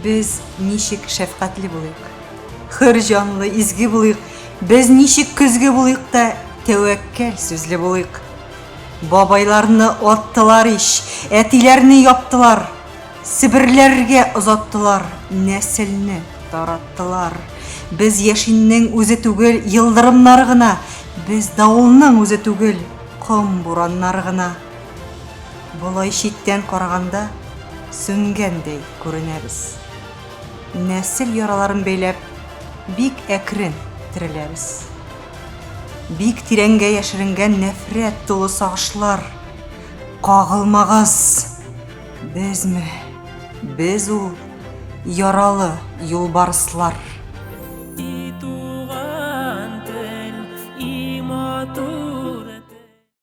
Без ничек шәфкатьле булыйк, хөр җанлы, изге булыйк, без ничек көзге булыйк та тәвәккәл сүзле булыйк. Бабайларны аттылар ич, әтиләрне яптылар, Себерләргә озаттылар, нәселне тараттылар. Без яшиннең үзе түгел, елдырымнар гына, без давылның үзе түгел, ком бураннары гына. Болай читтән караганда сүнгәндәй күренәбез. Нәсел яраларын бәйләп, бик әкрен тереләбез. Бик тирәнгә яшеренгән нәфрәт тулы сагышлар. Кагылмагыз! Безме? Без ул яралы юлбарыслар. И туган тел, и матур.